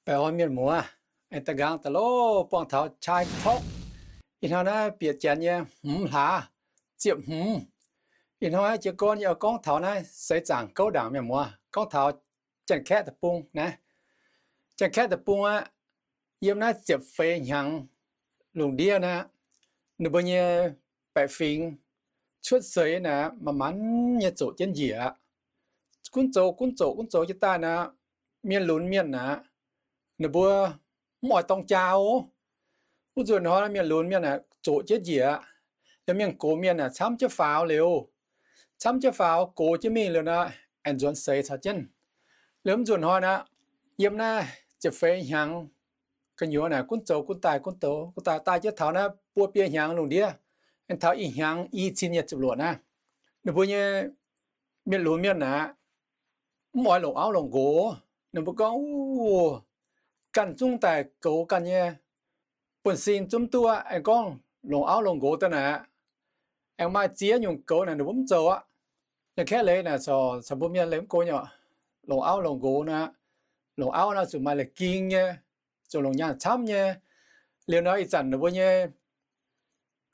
Baengh orn mienh muoz, aengx da'nqaang da'lov buangh taux Chai Talk. Ih hnoi naaiv bieqc janx nyei hmz hlaax, ziepc hmz. Ih hnoi jiez gorn yie oix gorngv taux naaiv seix zaangc gouv ndaangc mienh muoz, gorngv taux Janx-Kaeqv deic-bung naaiv. Janx-Kaeqv deic-bung aqv, yiem naaiv ziepc feix hnyangx lungh ndiev naaiv, ninh mbuo nyei baeqc fingx cuotv seix naaiv, manc-manc nyei zoqc jienv njiec aqv. Gunv zoux gunv zoqc gunv zoux jienv daaih naaiv, mienh lunx mienh aqv, ninh mbuo mv oix dorng jaa oc. Wuov nzunc hnoi mienh lunx mienh aqv, zoqc jienv njiec aqv. Liuz mienh gox mienh aqv, camv jienv faaux liuz, camv jienv faaux gox jienv mingh liuz naaiv, aengx nzuonx seix caux jienv. Liuz mv nzunc hnoi naaiv, yiem naaiv ziepc feix hnyangx gu'nyuoz naaiv, gunv zoux gunv daaih gunv zoux gunv daaih, daaih jienv taux naaiv buo biei hnyangx lungh ndiev, aengx taux ih hnyangx i cin nyei ziepc luoqc naaiv, ninh mbuo nyei mienh lunx mienh aqv, mv oix longc auv longc nqox. Ninh mbuo gorngv, Uv, ganh zungv daaih goux ganh nyei buonv-sin zungv duqv aqv, aengx gorngv longc auv longc nqox daaih naaic, aengx maaih ziex nyungc goux naaic ninh mbuo mv zoux aqv. Janx-Kaeqv leiz naaic corc mbuo mienh leiz mv go nyei, longc auv longc nqox naaic, longc auv naaic zuqc maaih leiz ging nyei, zuqc longc nyaanh camv nyei. Liuz nor ih zanc ninh mbuo nyei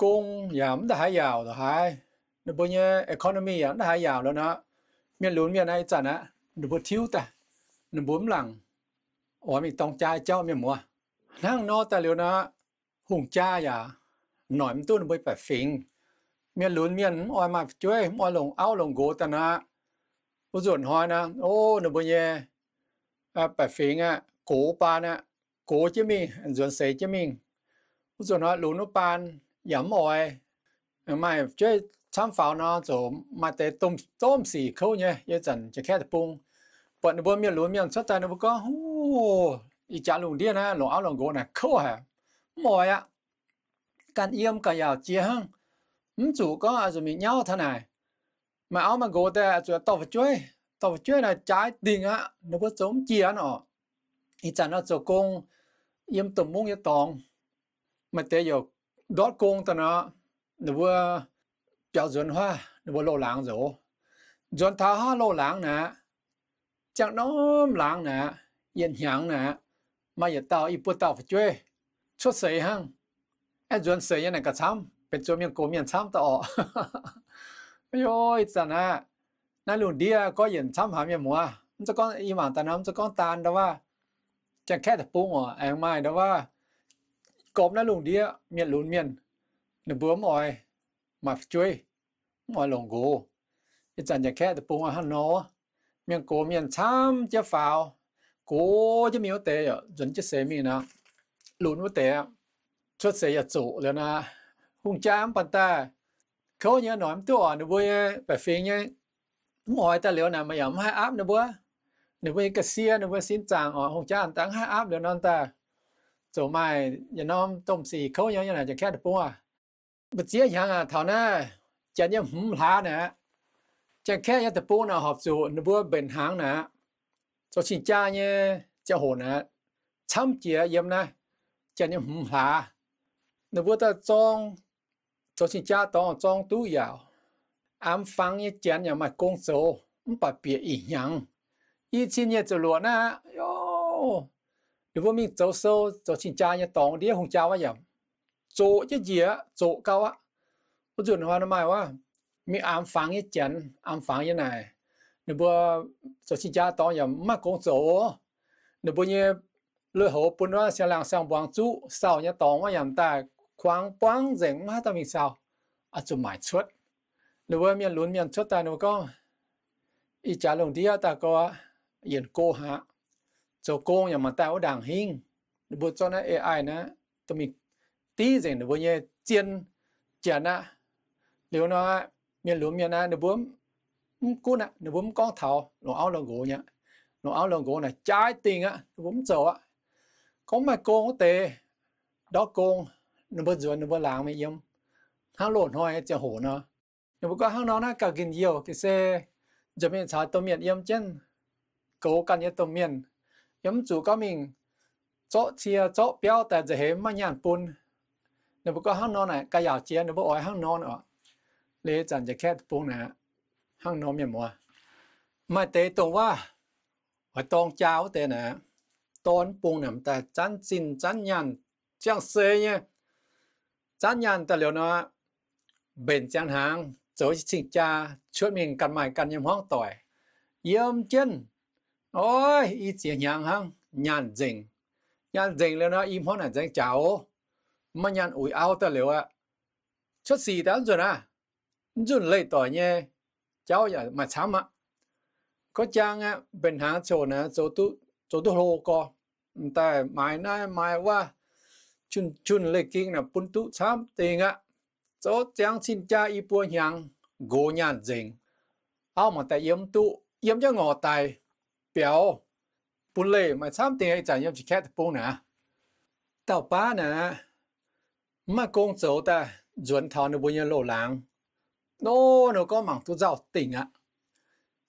gong yaac mv da'haaix yaauc haaix, ninh mbuo nyei economy yaac mv da'haaix yaauc liuz nor, mienh lunx mienh naaiv ih zanc aqv, ninh mbuo tiuv daaih, ninh mbuo mv laangc oix mingh dorng jaa jauv mienh muoz. Hnangv nor daaih liuz nor, hungh jaa yaac noic mv duqv ninh mbuo baeqc fingx. Mienh lunx mienh mv oix maaih fu'jueiv, mv oix longc auv longc nqox daaih nor, wuov nzunc hnoi nor, o, ninh mbuo nyei baeqc fingx aqv, gox baan aqv, gox jienv mingh, nzuonx seix jienv mingh. Wuov nzunc hnoi lunx wuov baan yaac mv oix maaih fu'jueiv camv faaux nor, ziouc maaih deix domh sic kouv nyei. Yie zanc Janx-Kaeqv deic-bung buatc ninh mbuo mienh lunx mienh cuotv daaih, ninh mbuo gorngv, Uv, ih jaax lungh ndiev naaiv longc auv longc nqox naaic kouv haic, mv oix aqv. Ganh yiem ganh yaauc jiex hnangv, mv zuqc gorngv zuqc mingh nyauv taux naaic. Maaih auv maaih nqox daaih zuqc dorh fu'jueiv, dorh fu'jueiv naaic jaaix dingc aqv, ninh mbuo zoux mv jiex nor. Ih zanc nor zoux gong yiem domh mungv nyei dorngx, maaih deix youc ndortv gong daaih nor, ninh mbuo biaux nzuonx huaav, ninh mbuo loz-laangz nzox. Nzuonx taux huaav loz-laangz naaic, ziangh norm laangz naaic, yietc hnyangx naaic, maaih yietc dauh i buo dauh fu'jueiv cuotv seix hnangv. Aeqv, nzuonx seix nyei naaic gauh camv, benx zuqc mienh gox mienh camv daaih orqc. Ih zanc aqv, naaiv lungh ndiev gorngv yienc camv haic mienh muoz. Mv zeiz gorngv i mangc daaih nor, mv zeiz gorngv daan ndau wuov Janx-Kaeqv deic-bung orqc, aengx maaih ndau wuov gormx naaiv lungh ndiev mienh lunx mienh, ninh mbuo mv oix maaih fu'jueiv, mv oix longc nqox. Ih zanc Janx-Kaeqv deic-bung hnangv nor, mienh gox mienh camv jienv faaux, gox jienv mingh wuov deix, nzuonx jienv seix mingh nor, lunx wuov deix, cuotv seix yaac zoqc liuz nor, hungh jaa mv baac daaih kouv nyei, noic mv duqv orqc. Ninh mbuo nyei baeqc fingx nyei mv oix daaih liuz naaic, maaih yaac mv haih aapv ninh mbuo. Ninh mbuo nyei ga'sie, ninh mbuo sin zaangc orqc, hungh jaa daaih mv haih aapv liuz nor daaih, zoux maaih yietc norm domh sic kouv nyei. Naaic Janx-Kaeqv deic-bung aqv, mbu'ziex hnyangx aqv, taux naaiv janx nyei hmz hlaax naaic, Janx-Kaeqv nyei deic-bung naaic horpc zuqc ninh mbuo mbenc hnaangx naaic, zoux cing-jaa nyei ziangh hoc naaic, camv jiex yiem naaiv janx nyei hmz hlaax. Ninh mbuo daaih zorng, zoux cing-jaa dorngx zorng duqv yaauc, aamx fangx nyei janx yaac maaih gong zoux, mv baac bieqc ih hnyangx, i cin nyei ziepc luoqc naaiv aqv, ninh mbuo mingh zoux sou, zoux cing-jaa nyei dorngx ndiev hungh jaa wuov yaac zoqc jienv njiec, zoqc gau aqv. Wuov nzunc hnoi maaih wuov mingh aamx fangx nyei janx, aamx fangx nyei naaic, ninh mbuo zoux cing-jaa dorngx yaac mv maaih gong zoux. Ninh mbuo nyei lui-houx bun wuov siang-laangh siang-mbuangz zuqv, sauh nyei dorngx wuov yaac daaih kuangx buangv nzengc, mv haih dauh mingh sauh, zuqc maaic cuotv. Ninh mbuo mienh lunx mienh cuotv daaih, ninh mbuo gorngv, Ih jaax lungh ndiev daaih gorx, yienc go haic, zoux gong yaac mangc daaih wuov ndaangc hingv. Ninh mbuo zorqv naaiv A I naaiv dorh mingh div nzengc ninh mbuo nyei zien janx aqv. Liuz nor, mienh lunx mienh naaiv ninh mbuo mv gunv aqv, ninh mbuo mv gorngv taux longc auv longc nqox nyei. Longc auv longc nqox naaic jaaix dingh aqv, ninh mbuo mv zoux aqv. Gorngv maaih gong wuov deix ndortv gong, ninh mbuo nzuonx ninh mbuo laangz mingh yiem hnangv loz-hnoi nyei ziangh hoc nor. Ninh mbuo gorngv hnangv nor naaiv gauh njien-youh, gengh se nzunc mingh caux domh mienh yiem jienv, goux ganh nyei domh mienh, yiem mv zuqc gorngv mingh zorqv cie zorqv biauv daaih nza'heix mv maaih nyaanh bun. Ninh mbuo gorngv hnangv nor naaic gauh yaauc jiex, ninh mbuo oix hnangv nor oc. Liuz zanc Janx-Kaeqv deic-bung naaic, hnangv nor mienh muoz, maaih deix dongh wuov oix dorng jaa wuov deix naaic, dorn bung naaic daaih zanv zinh zanv nyaanh, ziangh seix nyei, zanv nyaanh daaih liuz nor, mbenc ziangx hnaangx zoux cing-jaa cuotv mingh ganh maaih ganh nyei hmuangv doic, yiem jienv, oix, i ziex hnyangx hnangv nyaanh nzengc. Nyaanh nzengc liuz nor, i hmuangv naaic nzaeng jaax oc. Maiv nyaanh uix auv daaih liuz aqv, cuotv sic daaih mv nzunc aqv. Mv nzunc leih doic nyei jauv yaac maaih camv aqv. Gorngv jaang aqv, mbenc hnaangx coc naaic zoux duqv hlo gorx, m'daaih maaiz naaiv maaiz wuov, jun-jun leih ging naaic bun duqv camv dingc aqv. Zoux ziangx cing-jaa i buo hnyangx, nqox nyaanh nzengc, auv mangc daaih yiem mv duqv, yiem jienv ngorc daic biaux, bun leih maaih camv dingc. Ih zanc yiem Janx-Kaeqv deic-bung naaic, dauh baav naaic, mv maaih gong zoux daaih nzuonx taux ninh mbuo nyei loz-laangz nor, ninh gorngv mangc duqv nzauh dingc aqv.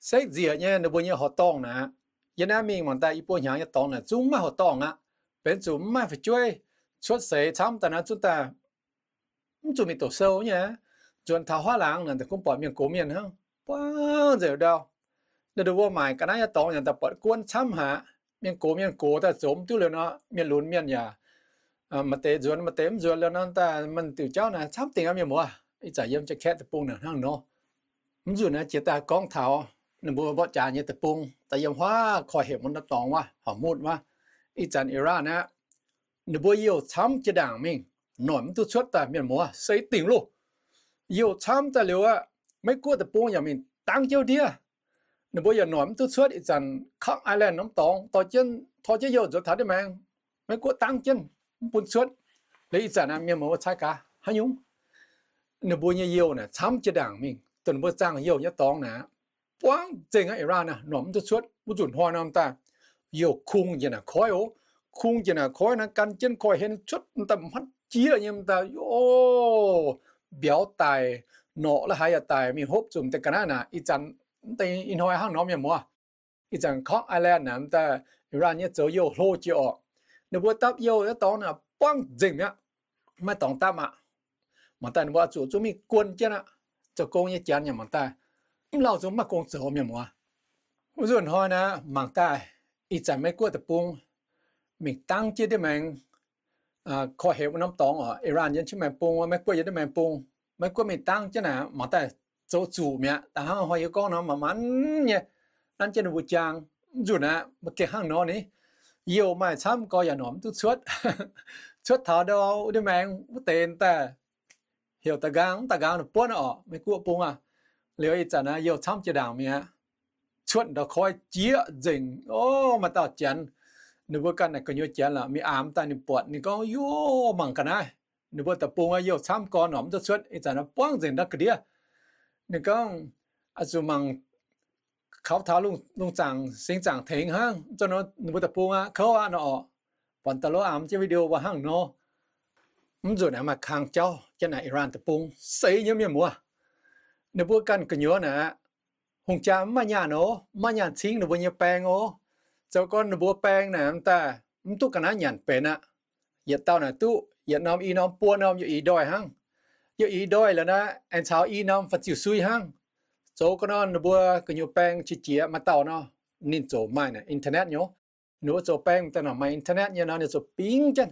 Sekv nzieqc nyei ninh mbuo nyei horqc dorngh naaic, yie naaiv mingh mangc daaih i buo hnyangx nyei dorngx naaic zungv maiv horqc dorngh aqv. Benx zuqc mv maaih fu'jueiv cuotv seix camv daaih naaiv zungv daaih mv zuqc mingh doqc sou nyei. Nzuonx taux huaav laangz naaic daaih gunv buatc mienh gox mienh hnangv, buangv nzengc ndau. Ninh mbuo maaic ga'naaiv nyei dorngx yaac daaih buatc guon camv haic. Mienh gox mienh gox daaih zoux mv duqv liuz nor, mienh lunx mienh yaac maaih deix nzuonx maaih deix mv nzuonx liuz nor, daaih maaih diuc jauv naaic camv dingc aqv mienh muoz. Ih zanc yiem Janx-Kaeqv deic-bung naaic hnangv nor. Mv nzunc naaiv jiex daaih gorngv taux ninh mbuo mborqv jaax nyei deic-bung daaih yiem huaav korv hepc wuov norm dorngx wuov, Hormuz wuov. Ih zanc Iran aqv, ninh mbuo youh camv jiex ndaangc mingh, noic mv duqv cuotv daaih mienh muoz, se dingc loh. Youh camv daaih liuz aqv, Meiv-Guoqv deic-bung yaac mingh dangv jienv ndiev. Ninh mbuo yaac noic mv duqv cuotv ih zanc Kong Island norm dorngx, dorh jienv, torv jienv youh nzuonx taux ndiev maengx, Meiv-Guoqv dangv jienv mv bun cuotv. Liuz ih zanc mienh muoz caaiv gaax haaix nyungc. Ninh mbuo nyei youh naaic camv jiex ndaangc mingh, dongh ninh mbuo zaangh youh nyei dorngx naaic, buangv nzengc aqv. Iran naaic noic mv duqv cuotv. Wuov nzunc hnoi norm daaih youh kungx njiec naaic koiv oc. Kungx njiec naaic koiv naaiv gan jienv korv-hepc cuotv daaih, hmatv jieqv nyei daaih, o, mbiauz daic, norqc la'haaix yaac daic, mingh hopv zuqc deix ga'naaiv naaic. Ih zanc, ih hnoi hnangv nor mienh muoz. Ih zanc Kong Island naaic daaih Iran nyei zoux youh hlo jiex orqc. Ninh mbuo dapv youh nyei dorngx naaic buangv nzengc mi'aqv. Maiv dorngx dapv aqv. Mangc daaih ninh mbuo oix zuqc zungv mingh guon jienv aqv. Zoux gong nyei janx yaac mangc daaih mv lauh, zungv maiv gong zoux mienh muoz. Wuov nzunc hnoi naaiv mangc daaih, ih zanc Meiv-Guoqv deic-bung mingh dangv jienv ndiev maengx, korv-hepc wuov norm dorngx oc. Iran yiem ndiev maengx bung, Meiv-Guoqv yiem ndiev maengx bung. Meiv-Guoqv mingh dangv jienv naaic, mangc daaih zoux zuqc mi'aqv. Da'hnangv hnoi yie gorngv nor, manc-manc nyei nanv jienv ninh mbuo jaang. Mv nzunc aqv, mbuo gengh hnangv nor ni, youh maaih camv gorx yaac norm mv duqv cuotv. Cuotv taux ndau ndiev maengx wuov deix daaih heuc da'nqaang mv da'nqaang ninh buonv orqc, Meiv-Guoqv bung aqv. Liuz ih zanc naaiv youh camv jiex ndaangc mi'aqv. Cuotv ndau koiv jieqv nzengc. O, maaih dauh janx, ninh mbuo ganh naaic gu'nyuoz janx lorqc, mingh aamx daaih ninh buatc, ninh gorngv, Yo, mangc ga'naaiv, ninh mbuo deic-bung youh camv gorx norm mv duqv cuotv. Ih zanc naaiv buangv nzengc ndau ga'ndiev. Ninh gorngv, Oix zuqc mangc kaux taux lungh zaangc singx zaangc tengx hnangv. Zuqc ninh mbuo deic-bung aqv, kouv aqv nor orqc. Buatc daaih lov aamx jienv video mbuo hnangv nor. Mv nzunc aeqv, maaih kang jauv jienv naaic Iran deic-bung seix nyei mienh muoz. Ninh mbuo ganh gu'nyuoz naaic, hungh jaa mv maaih nyaanh oc, mv maaih nyaanh cingv ninh mbuo nyei baeng oc. Zoux gorn ninh mbuo baeng naaic daaih mv duqv ga'naaiv nyanc benx aqv. Yietc dauh naaic duqv yietc norm i norm buo norm youh i ndoih hnangv. Youh i ndoih liuz naaiv aengx caux i norm fa'ziuh sui hnangv. Zoux ga'naaiv nor ninh mbuo gu'nyuoz baeng qiex jiez, maaih dauh nor ninh ziouc maaih naaic internet nyei. Ninh mbuo zoux baeng daaih nor maaih internet nyei nor ninh ziouc bingx jienv,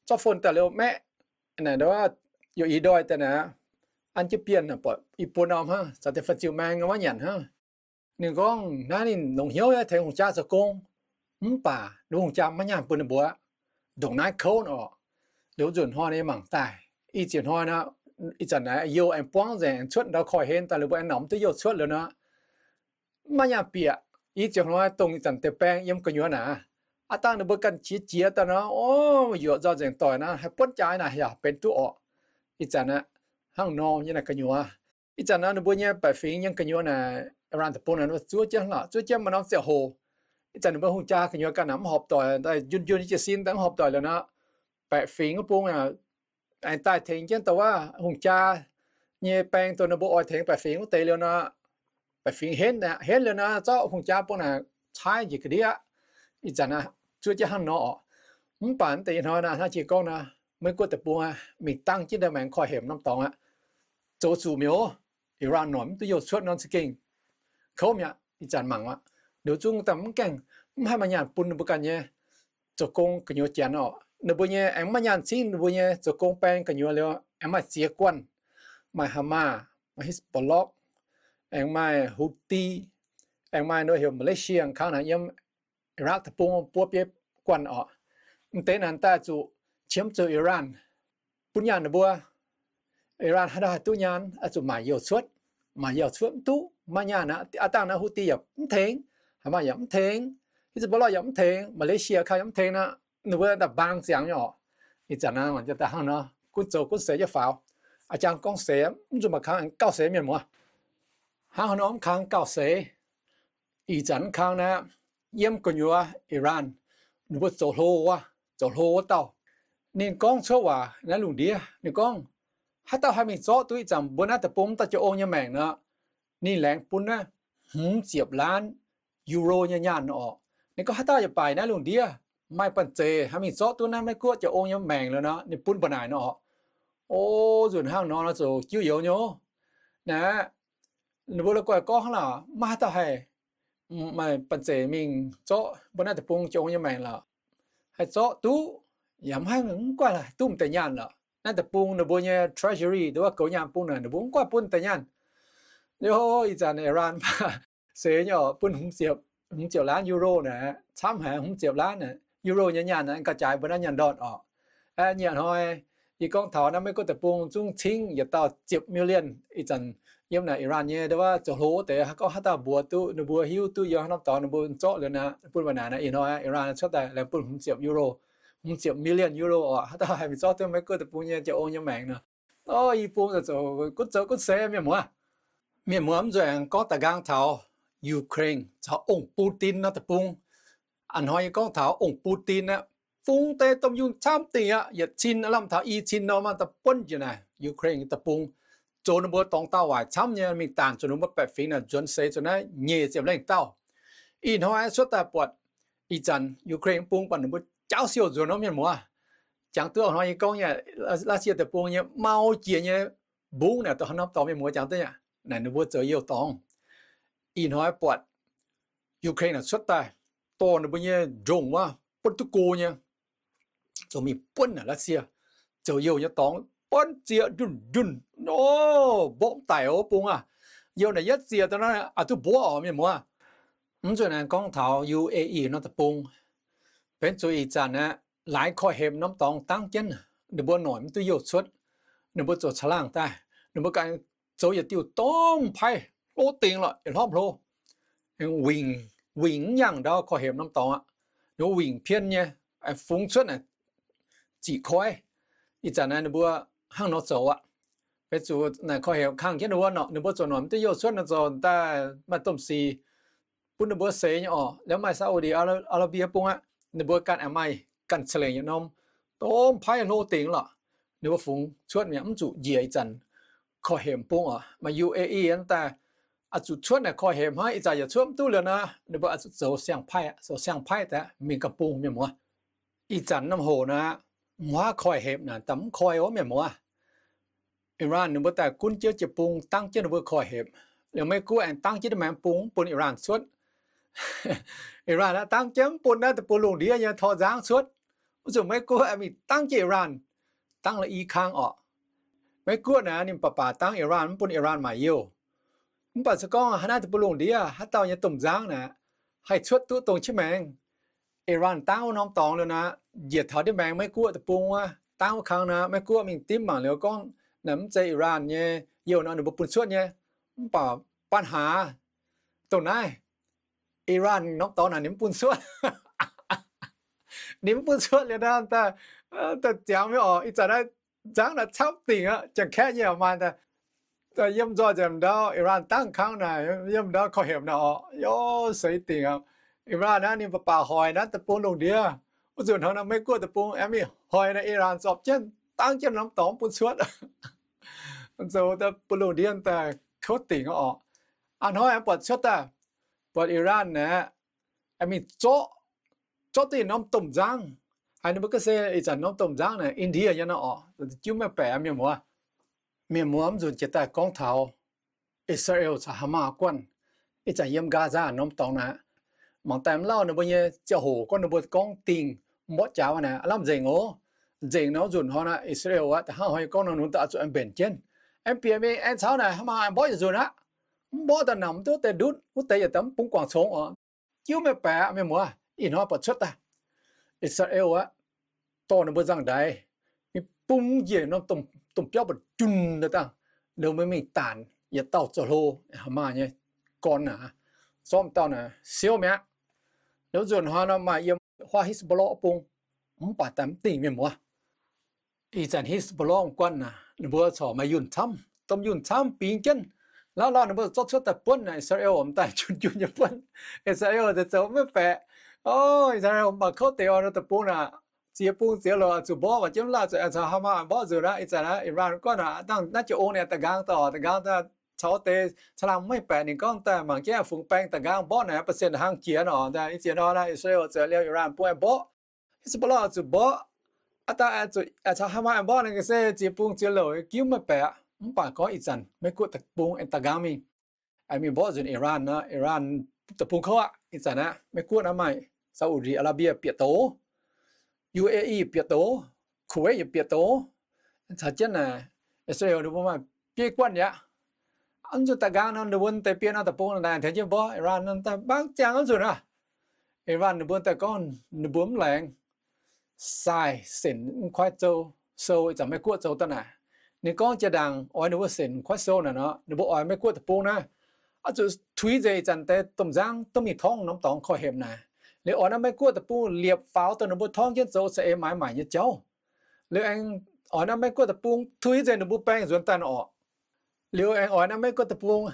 zorqv phone daaih liuz maeqv naaic, youh i ndoih daaih naaic, an jienv bienh buatc i buo norm hnangv, caux deix fa'ziuh maeng maiv nyanc hnangv. Ninh gorngv naaiv ninh longc hnyouv tengx hungh jaa zoux gong, mv baac ninh hungh jaa maiv nyaanh bun ninh mbuo. Ndongc naaiv kouv nor, liuz nzunc hnoi ninh mangc daaih, ih ziepc hnoi nor, ih zanc naaiv youh aengx buangv nzengc, aengx cuotv ndau korv-hepc daaih, liuz mbuo aengx norm duqv youh cuotv liuz nor, maiv nyaanh bieqc. Ih ziepc hnoi dongh ih zanc deix baeng yiem gu'nyuoz naaic, aav dangh ninh mbuo ganh qiex jiez daaih nor, o, yuoqc nzauh nzengc doic nor, haih buonv jaa naaic yaac benx duqv orqc. Ih zanc hnangv nor nyei naaic gu'nyuoz. Ih zanc nor ninh mbuo nyei baeqc fingx yiem gu'nyuoz naaic, Iran deic-bung naaic, zuov jienv lorqc, zuov jienv maaih norm ziangh hoc. Ih zanc ninh mbuo hungh jaa gu'nyuoz ganh naaic mv horpc doic, daaih njun-njun nyei jiez sin daaih mv horpc doic liuz nor, baeqc fingx wuov bung aengx daaih tengx jienv dongh wuov hungh jaa nyei baeng, dongh ninh mbuo oix tengx baeqc fingx wuov deix liuz nor, baeqc fingx henv, henv liuz nor, zorqv hungh jaa bung naaic caaiv njiec ga'ndiev aqv. Ih zanc naaic zuov jienv hnangv nor orqc. Mv baac deix hnoi naaic hnangv jiex gorngv nor, Meiv-Guoqv deic-bung mingh dangv jienv ndau maengx korv-hepc norm dorngx aqv. Zoux zuqc mi'aqv. Iran norm mv duqv youh cuotv norm za'gengh kouv mi'aqv. Ih zanc mangc aqv, liuz zungv daaih mv gaengh, mv haih maaih nyaanh bun ninh mbuo ganh nyei. zoux gong gu'nyuoz janx oc. Ninh mbuo nyei aengx maiv nyaanh cingv ninh mbuo nyei zoux gong baeng gu'nyuoz liuz aengx maaih ziex guanh, maaih Hamas, maaih Hezbollah, aengx maaih Houthi, aengx maaih nduov heuc Malaysia kangv naaic yiem Iraq deic-bung buov bieiv guanh oc. Mv deix naaic daaih zuqc qiemx zuqc Iran bun nyaanh ninh mbuo. Iran haaix dauh haih duqv nyaanh, oix zuqc maaic youh cuotv. Maaic youh cuotv mv duqv, maiv nyaanh aqv. Aav dangh naaiv Houthi yaac mv tengx, Hamas yaac mv tengx, Hezbollah yaac mv tengx, Malaysia kangv yaac mv tengx nor, ninh mbuo daaih mbaang ziangx nyei oc. Ih zanc naaiv daaih hnangv nor gunv zoux gunv seix jienv faaux. A'jang gorngv seix mv zuqc maaih kangv gauh seix mienh muoz. Hnangv haaix nor mv kangv gauh seix? Ih zanc mv kangv naaiv, yiem gu'nyuoz Iran, ninh mbuo zoux hlo wuov, zoux hlo wuov dauh, ninh gorngv cuotv waac naaiv lungh ndiev ninh gorngv, haaix dauh haih mingh zorqv duqv ih zanc mbuo naaiv deic-bung dauh jauv-ong nyei maengc nor, ninh laengz bun naaiv hmz ziepc laanv Euro nyei nyaanh oc. Ninh gorngv haaix dauh yaac baaic naaiv lungh ndiev maaih banh zeic haih mingh zorqv duqv naaiv Meiv Guoqv jauv-ong nyei maengc liuz nor, ninh bun mbu'naaic nor oc. O, nzunc hnangv nor nor zoux jiuv youz nyei. Naaiv ninh mbuo la'guaih gorngv hnangv lorqc, maiv haaix dauh haih maaih banh zeic mingh zorqv mbuo naaiv deic-bung jauv-ong nyei maengc lorqc. Haih zorqv duqv yaac mv haih, mv guaih la'duqv m'deix nyaanh lorqc. Naaiv deic-bung ninh mbuo nyei treasury, nduov goux nyaanh bung naaic, ninh mbuo mv guaih bun m'deix nyaanh. Liuz ih zanc Iran seix nyei oc, bun hmz ziepc laanv Euro naaic, camv haic, hmz ziepc laanv Euro nyei nyaanh naaic, gauh jaaix mbuo naaiv nyaanh ndortv oc. Aa, nyiec hnoi yie gorngv taux naaiv Meiv Guoqv deic-bung zungv cingv yietc dauh ziepc million. Ih zanc yiem naaic Iran nyei nduov zoux hlo wuov deix gorngv haaix dauh mbuox duqv, ninh mbuo hiuv duqv yiem haaix norm dorngx ninh mbuo zorqv liuz naaic, bun mbu'naaic naaic. Ih hnoi Iran cuotv daaih laengz bun hmz ziepc Euro, hmz ziepc million Euro oc, haaix dauh haih mingh zorqv duqv Meiv Guoqv deic-bung nyei jauv-ong nyei maengc nor. O, yie bung zoux gunv zoux gunv seix mienh muoz. Mienh muoz, mv nzuonx aengx gorngv da'nqaang taux Ukraine caux ong Putin naaiv deic-bung. A'hnoi yie gorngv taux ong Putin aqv, fungx deix domh yungh camv dingc aqv. Yietc cin lamh taux i cin nor maaih da'buonv njiec naaic Ukraine deic-bung, zoux ninh mbuo dorngx daauh waaic camv nyei, mingh daanc zuqc ninh mbuo baeqc fingx naaic nzuonx seix zuqc naaiv nyeic ziepc lengh dauh. Ih hnoi cuotv daaih buatc ih zanc Ukraine bung buatc ninh mbuo jaauv siou nzuonx nor mienh muoz. Jangx duqv hnoi yie gorngv nyei, Russia deic-bung nyei mau jiex nyei mbungv naaic, dongh haaix norm dorngx mienh muoz jangx duqv nyei, naaic ninh mbuo zoux youh dorngx. Ih hnoi buatc Ukraine naaic cuotv daaih dorh ninh mbuo nyei ndongc wuov buonv duqv go nyei, zoux mingh buonv naaic Russia zoux youh nyei dorngx, buonv zieqc ndunh ndunh, o, mborqv daic wuov bung aqv. Youh naaic yietv zieqc daaih naaiv aqc duqv mbuov oc mienh muoz. Mv nzuonx aengx gorngv taux U A E norm deic-bung. Benx zuqc ih zanc aeqv, laaix korv-hemx norm dorngx dangv jienv, ninh mbuo noic mv duqv youh cuotv. Ninh mbuo zoux caangh laangh daaih, ninh mbuo ganh zoux yietc diuh domh paaiv hlo dingc lorqc, yietc hlopv hlo, wingc, wingc mv nyangh ndau korv-hemx norm dorngx aqv. Ninh mbuo wingc pien nyei, fungx cuotv naaic ziqc koiv. Ih zanc naaiv ninh mbuo hnangv nor zoux aqv. Benx zuqc naaic korv-hemx kangh jienv ninh mbuo nor, ninh mbuo zoux noic mv duqv youh cuotv nor, zoux daaih maaih domh sic bun ninh mbuo seix nyei oc. Liuz maaih Saudi Arabia bung aqv, ninh mbuo ganh aengx maaih ganh ca'lengc yietc norm domh paaiv hlo dingc lorqc. Ninh mbuo fungx cuotv mi'aqv, mv zuqc njiec ih zanc korv-hemx bung oc. Maaih U A E daaih, oix zuqc cuotv naaic korv-hemx hnangv. Ih zanc yaac cuotv mv duqv liuz nor, ninh mbuo oix zuqc zoux siang-paaiv, zoux siang-paaiv daaih mingh ganh bung mienh muoz. Ih zanc norm hoc naaic, mv haih korv-hemx naaic, daaih mv koi wuov mienh muoz. Iran ninh mbuo daaih gunv jienv jiex bung dangv jienv ninh mbuo korv-hemx. Liuz Meiv Guoqv aengx dangv jienv maengx bung mv bun Iran cuotv. Iran aeqv, dangv jienv mv bun naaiv deic-bung lungh ndiev nyei tor nzangv cuotv. Wuov zuqc Meiv Guoqv aengx mingh dangv jienv Iran, dangv la'yi kang oc. Meiv Guoqv naaic ninh baac baac dangv Iran mv bun Iran maaic youh. Mv baac se gorngv haaix naaiv deic-bung lungh ndiev haaix dauh nyei domh nzangv naaic haih cuotv duqv dongh qiex maengx, Iran dangv wuov norm dorngx liuz naaic, njiec taux ndiev maengx Meiv Guoqv deic-bung wuov, dangv wuov kang naaic, Meiv Guoqv mingh dimv mangc liuz gorngv naaic mv zeiz Iran nyei youh nor ninh mbuo bun cuotv nyei. Mv baac ปัญหา dongh naaiv, Iran norm dorngx naaic ninh mv bun cuotv. Ninh mv bun cuotv liuz naaic, daaih ziangx mingh oc. Ih zanc naaiv nzangv naaic camv dingc aqv, Janx-Kaeqv nyei maaih daaih yiem nzoih nzengc ndau Iran dangv kang naaic, yiem ndau korv-hemx naaic oc, yo, seix dingc aqv. Iran naaiv ninh baac baac hoic naaiv deic-bung lungh ndiev. Wuov nzunc hnangv naaiv Meiv Guoqv deic-bung aengx mingh hoic naaiv Iran zorpc jienv dangv jienv norm dorngx mv bun cuotv. Zoux deic-bung lungh ndiev daaih kouv dingc aqv oc. A'hnoi aengx buatc cuotv daaih, buatc Iran naaic, aengx mingh zorqv, zorqv duqv yietc norm domh nzangv. Haiz ninh mbuo ga'sie ih zanc norm domh nzangv naaic, India nyei nor oc, jiuv maiv baeqc mienh muoz. Mienh muoz, mv nzunc jiex daaih gorngv taux Israel caux Hamas guanh, ih zanc yiem Gaza norm dorngx naaic, mangc daaih mv lauh ninh mbuo nyei ziangh hoc gorngv ninh mbuo gorngv dingh mborqv jaax naaic, lamh nzengc oc. Nzengc nor nzunc hnoi naaic, I^saa^laa^en aqv, da'hnangv hnoi yie gorngv nor, ninh daaih zuqc aengx mbenc jienv, aengx bieqc mingh aengx caux naaic Hamas aengx mborqv yietc nzunc aqv. Mv mborqv daaih namx duqv deix ndutv, wuov deix yietc deix mv bung guangc congx oc. Jiuv meih baeqc aqv, mienh muoz. Ih hnoi buatc cuotv daaih, I^saa^laa^en aqv, dorh ninh mbuo nzangv-ndaix, mingh bung njiec norm domh biauv mbu'ndongx daaih, ninh mbuo mingh daanc yietc dauh zoux hlo, Hamas nyei gorn naaic, zorqv dauh naaic siouv mi'aqv. Liuz nzunc hnoi nor maaih yiem huaav Hezbollah bung, mv baac daaih mv dingh, mienh muoz. Ih zanc Hezbollah guanh naaic, ninh mbuo corc maaih yunh camv, domh yunh camv bingx jienv. Lauh lauh ninh mbuo zorqv cuotv daaih buonv naaic, I^saa^laa^en m'daaih junh junh nyei buonv. I^saa^laa^en daaih zoux mv baeqc. O, I^saa^laa^en mv baac kouv deix oc, deic-bung naaic, ziex bung ziex louc zuqc mborqv, mv baac jienv mv lauh zuqc aengx caux Hamas mborqv nzunc aqv. Ih zanc naaiv Iran guanh naaic, dangh naaiv jiex ong naaic da'nqaang daaih oc, da'nqaang daaih caux deix caangh laangh maiv baeqc, ninh gorngv daaih mangc jienv fungx baeng da'nqaang mborqv naaic, ba sen hangh jiex nor. Ih ziex hnoi naaic, I^saa^laa^en zuqc liouh Iran bung aengx mborqv. Hezbollah zuqc mborqv, aa, daaih zuqc caux Hamas aengx mborqv, ninh ga'sie ziex bung ziex louc, giuv maiv baeqc. Mv baac gorngv ih zanc Meiv-Guoqv deic-bung aengx da'nqaang mingh, aengx mingh mborqv nzunc Iran nor, Iran deic-bung kouv aqv. Ih zanc aqv, Meiv-Guoqv naaiv maaih Saudi Arabia bieqc douz, U A E bieqc douz, Kuwait yaac bieqc douz, caux jienv naaic, Israel ninh mbuo maaih biei guanh aqv. Mv nzunc da'nqaang nor, ninh mbuo deix biei nor deic-bung naaic tengx jienv mborqv Iran nor, daaih mbaang ziangh mv nzunc aqv. Iran ninh mbuo daaih gorngv ninh mbuo mv laengz sai senc m'kuaaiv sou, ih zanc Meiv-Guoqv zoux daaih naaic. Ninh gorngv jiex ndaangc oix ninh mbuo senc m'kuaaiv sou naaic nor, ninh mbuo oix Meiv-Guoqv deic-bung naaiv oix zuqc tuix nzengc ih zanc deix domh nzangv duqv mingh torngv norm dorngx korv-hemx naaic. Liuz oix naaiv Meiv-Guoqv deic-bung liepc faaux dongh ninh mbuo torngv jienv zoux ca'eix maaiz maaic nyei jauv. Liuz aengx oix naaiv Meiv-Guoqv deic-bung tuix nzengc ninh mbuo baeng nzuonx daaih nor orqc. Liuz aengx oix naaiv Meiv-Guoqv deic-bung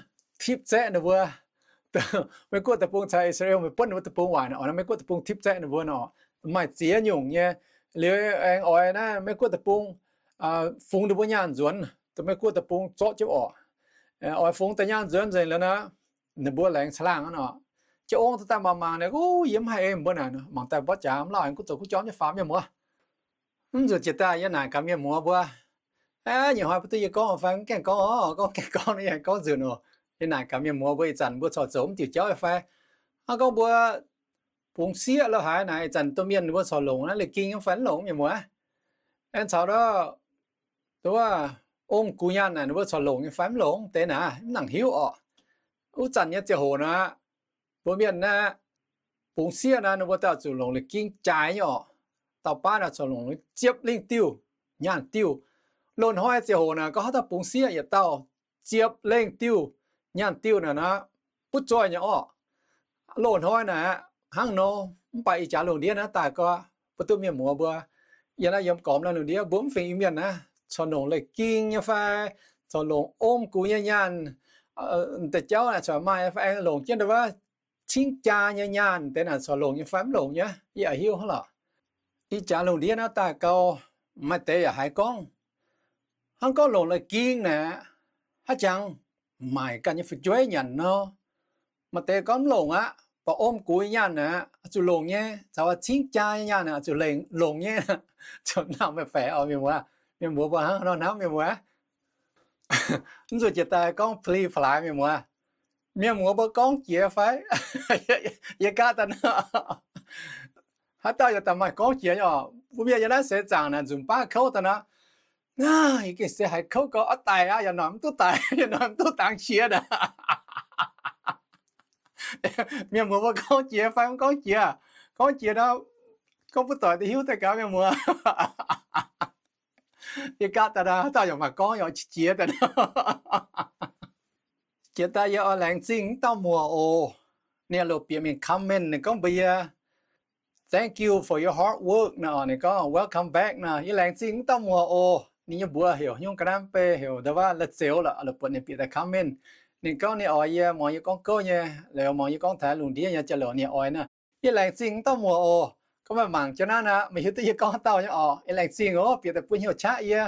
tipv zaeqv ninh mbuo. Meiv-Guoqv deic-bung caux Israel mingh buonv ninh mbuo deic-bung waaic nor, oix naaiv Meiv-Guoqv deic-bung tipv zaeqv ninh mbuo nor, maaih ziex nyungc nyei. Liuz aengx oix naaiv Meiv-Guoqv deic-bung fungx ninh mbuo nyaanh nzuonx, dongh Meiv-Guoqv deic-bung zorqv jienv orqc. Oix fungx daaih nyaanh nzuonx nzengc liuz nor, ninh mbuo laengz caangh laangh nor, jiex ong daaih mangc mangc naaic, yie mv haih ei mbuo naaic, mangc daaih mborqv jaax mv lauh, aengx gunv zoux kuv jorm nyei faaux, mienh muoz. Mv nzunc jiex daaih yie naaic gaax mienh muoz mbuo, nyei hnoi mv duqv yie gorngv fai mv gaengh gorngv, gorngv gaengh gorngv nor yie gorngv nzunc oc. Yie naaic gaax mienh muoz mbuo ih zanc mbuo corc zoux mv diuc jauv fai, hnangv gorngv mbuo bungx sieqv lo haaix naaic, ih zanc domh mienh mbuo corc longc naaiv leiz-ging nyei fai mv longc, mienh muoz? Aengx caux ndau wuov ong-gux nyaanh naaic ninh mbuo corc longc nyei fai mv longc deix naaic mv nangc hiuv orqc. Wuov zanc nyei ziangh hoc naaic, mbuo mienh naaiv bungx sieqv naaic ninh mbuo dauh zuqc longc leiz-ging jaaix nyei orqc. Dauh baav naaic corc longc ziepc lengh diuh nyaanh diuh. Loz-hnoi ziangh hoc naaic gorngv haaix dauh bungx sieqv yietc dauh ziepc lengh diuh nyaanh diuh naaic naaic, butv zoih nyei orqc. Loz-hnoi naaic hnangv nor, mv baac ih jaax lungh ndiev naaiv daaih gorngv mbuo duqv mienh muoz mbuo yiem naaiv yiem gormx naaiv lungh ndiev mbuo mv fingx Iu-Mienh naaiv corc longc leiz-ging nyei fai, corc longc ong-gux nyei nyaanh, deix jauv naaic corc maaih fai, aengx longc jienv ndau wuov cingv jaa nyei nyaanh deix naaic corc longc nyei fai mv longc nyei, yie a'hiuv hnangv lorqc. Ih jaax lungh ndiev naaiv daaih gau, maaih deix yaac haiz gorngv, hnangv gorngv longc leiz-ging naaic, haaix jangx maaic ganh nyei fu'jueiv nyanc nor. Maaih deix gorngv mv longc aqv, baac ong-gux nyei nyaanh naaic zuqc longc nyei, caux cingv jaa nyei nyaanh zuqc longc nyei. Zoux nangh meih faix oc mienh muoz. Mienh muoz mbuo hnangv nor hnamv mienh muoz. Mv zuqc jiex daaih gorngv peli pa'laaix mienh muoz. Mienh muoz mbuo gorngv jiex fai? Yie gaatv daaih nor, haaix dauh yaac daaih maaih gorngv jiex nyei oc. Mbuo mienh yiem naaiv seix zaangc naaic nzunc baav kouv daaih nor, naaiv yie gengh se haiz kouv gau, oix daic aqv, yaac noic mv duqv daic, yaac noic mv duqv dangx qiex aqv. Mienh muoz mbuo gorngv jiex fai mv gorngv jiex? Gorngv jiex nor, gorngv butv doic deix hiuv daaih gaax mienh muoz. Yie gaatv daaih nor, haaix dauh yaac maaih gorngv yaac qiex daaih. Jiex daaih yie oix laengz zingh wuov dauh muoc oc. Ninh loc bieqc mingh comment, ninh gorngv mbuox yie, Thank you for your hard work naaic, ninh gorngv welcome back naaic. Yie laengz zingh wuov dauh muoc oc. Ninh nyei mbuox heuc Hnyungv Ga'naamv Bei, heuc ndau wuov La'zeux lorqc, buatc ninh bieqc daaih comment. Ninh gorngv ninh oix yie, muangx yie gorngv gouv nyei, liuz muangx yie gorngv taux lungh ndiev nyei jauv-louc ninh oix naaic. Yie laengz zingh wuov dauh muoc oc. Gorngv meih mangc jienv naaiv naaic, meih hiuv duqv yie gorngv haaix dauh nyei oc. Yie laengz zingh oc, bieqc daaih bun hnyouv qaqv yie.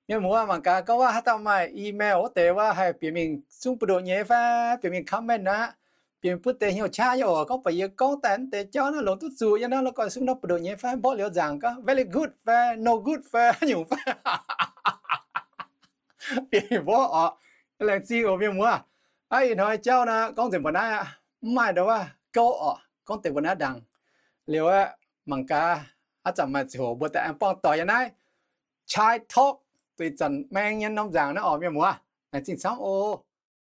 Mienh muoz mangc gaax gorngv wuov haaix dauh maaih email wuov deix wuov haih bieqc mingh zungv buoz-ndoqv nyei fai bieqc mingh comment aqv. Bieqc mingh butv deix hnyouv qaqv yie oc. Gorngv buatc yie gorngv daaih wuov deix jauv naaiv longx duqv zuqc yie naaiv, la'goi zungv nor buoz-ndoqv nyei fai mborqv liuz nzaangc gorngv very good fai no good fai nyungc fai. Bieqc mingh mborqv oc. Laengz zingh oc mienh muoz. Ih hnoi jauv naaiv gorngv nzengc mbuo naaiv aqv. Mv maaih ndau wuov gouv oc, gorngv deix mbuo naaiv ndaangc. Liuz aqv, mangc gaax Aav zanc maaih ziangh hoc mbuo daaih aengx buangh doic yiem naaiv Chai Talk, duih zanc maeng nyei norm nzaangc naaiv orqc, mienh muoz. Laengz zingh camv oc.